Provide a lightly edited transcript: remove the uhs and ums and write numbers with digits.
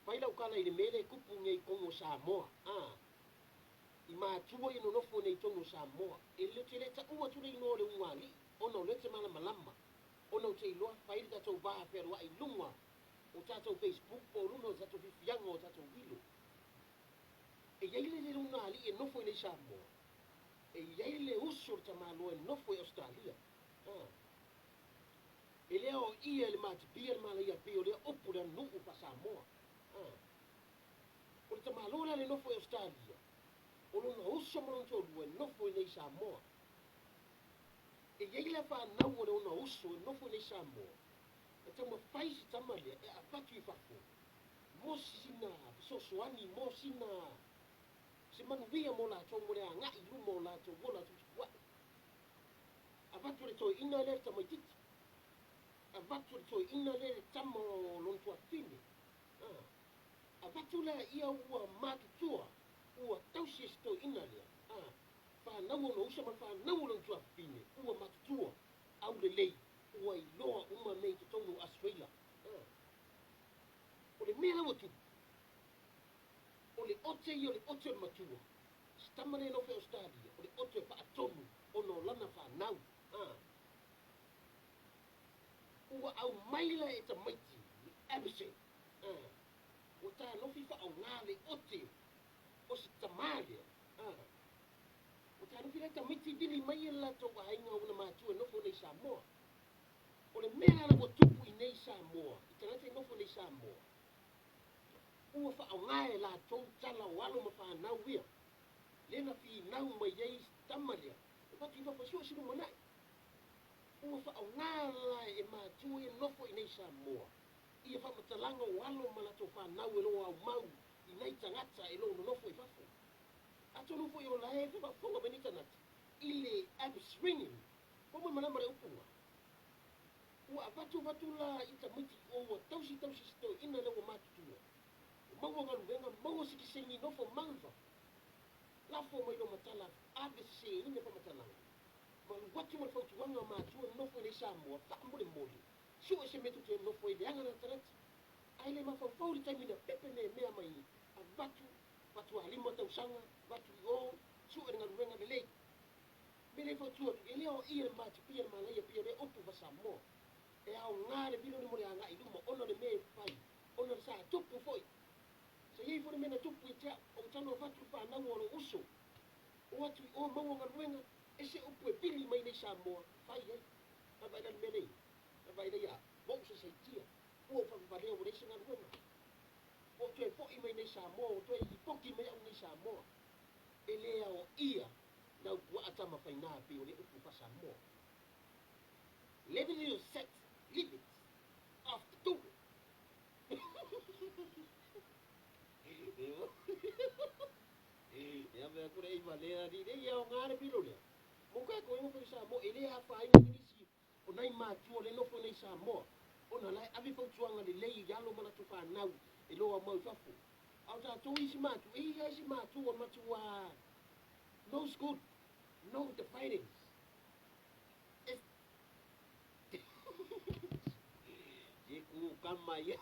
Fai lau tala i le mea lea e tupu nei i totonu o Samoa, a. I matua ia nonofo nei i totonu o Samoa. E le, te le taua atu le igoa o le ulugalii, ona o lea e te malamalama, ona ou te iloa fai le tatou va fealuai i luga o tatou Facebook po o luga o tatou fifiaga o tatou uilo. E i ai le ulugalii e nofo i nei Samoa, e i ai le uso o le tamaloa e nofo i Ausetalia. A. E le aoaia e le matipia le malaia pei o lea upu le aganuu faa-Samoa. A. O le tamaloa la le nofo i Ausetalia, o lona uso ma lona toalua e nofo i nei Samoa. E i ai la fanau o le ona uso e nofo i nei Samoa, e taumafai si tama lea e avatu i fafo mo sina fesoasoani, mo sina se manuia mo latou mo le agai i luma o latou ola tutupuae. Avatu e le toeaina lea le tamaititi. Avatu e le toeaina lea le tama o lona tuafafine. A. Avatu la ia ua matutua, ua tausi e si toeaina lea. A. Fanau ona uso ma le fanau o lona tuafafine, ua matutua, aulelei, ua iloa uma mea i totonu o Australia. A. O le mea la ua tupu, o le ote ia o le ote o le matua, Si tama lea e nofo i Ausetalia, o le oto e faatonu ona o lana fanau. A. Ua aumai la e tamaiti le Abese. A. Ua talofi faaaoga le ote o si tama lea. A. Ua talofi la e tamaiti vili mai e le latou aiga ona matua e nofo nei i Samoa. O le mea la ua tupu i nei Samoa, i tagata e nofo nei i Samoa, Ua faaaoga e latou tala o alo ma fanau ia, lea na finau mai ai si tama lea e avatu i fafo e sue se lumanai. Ua faaaoga la e matua ia nofo i nei Samoa ia faamatalaga o alo ma latou fanau e lo aumau i nai tagata e lo nonofo i fafo. Atonu foi o la e faafofoga mai nei tagata i le absringing, po mo malama le upuga. Ua avatu avatu la i tamaiti o ua tausi tausi si toeaina lea ua matutua. Ua maua galuega, maua sitiseni nofo mau i fafo. Lafo mai loma tala ave seseina faamatalaga. Malu atu ma le fautuaga a matua nofo i nei Samoa faamolemole sue se mea tou te nofo ai leaga lana tagata. Ae le mafaufau i le taimi na pepe mea mai avatu fatualima tausaga avatu i o sue le galuega lelei. Me le fautua atu, e le aoaia le matipia le manaia pei o lea upu fa Samoa. E aoga le miliona mo le agai i luma ona o le mea e fai, ona sa tupu foi. Sa i ai foi le mea na tupu ia te au, ou talu avatu le fanau o lou uso. O atu i o maua galuega, ese upu e pili mai nei Samoa, fai ai. A vaai la le mea lea, a vaai la ia ua ou saisaitia, ua ou faavavalea ua leai se galuega. Ua ou toe foi mai nei Samoa, ua toe lipoti mai au nei Samoa. E le aoaia Nau puaa tama faina pei o le upu faa-Samoa. Level your set limits after two. Ia mea kure i valea ni le ia o ngā le pilo lea. Mo ka ko ingo Samoa e le afaina ni nisi o nai matua le nofo nei Samoa. Ona la e ave fautuaga lelei i alo ma latou fanau e loa mau i fafo. A o tatou isi matua, e i ai isi matua matua No school, no the findings. It's Ye ku kama ia.